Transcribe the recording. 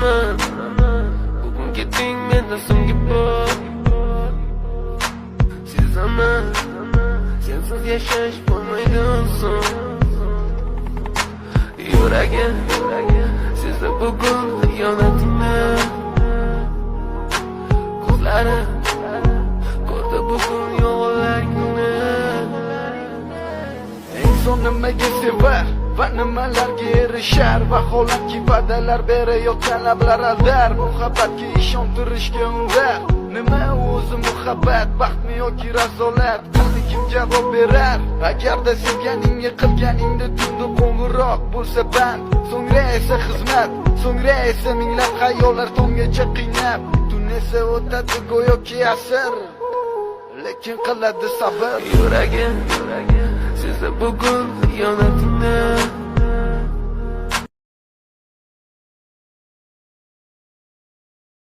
Bilaman, bugun ketding mendan so'nggi bor. Sezaman, sensiz yashash bo'lmaydi oson. Yuragim sezdi bugun xiyonatingni. Ko'zlarim ko'rdi bugun yolg'onlaringni. Inson nimaga sevar va nimalarga erishar? Vaholanki, va'dalar berayotgan lablar aldar, muhabbatga ishontirishga undar. Nima o'zi muhabbat? Baxtmi yoki razolat? Qani, kim javob berar? Agarda sevganingga qilganingda tunda qo'ng'iroq bo'lsa band, so'ngra esa xizmat, so'ngra esa minglab xayollar tonggacha qiynab, tun esa o'tadi go'yoki asr, lekin qiladi sabr. Yuragim sezdi bugun xiyonatingni.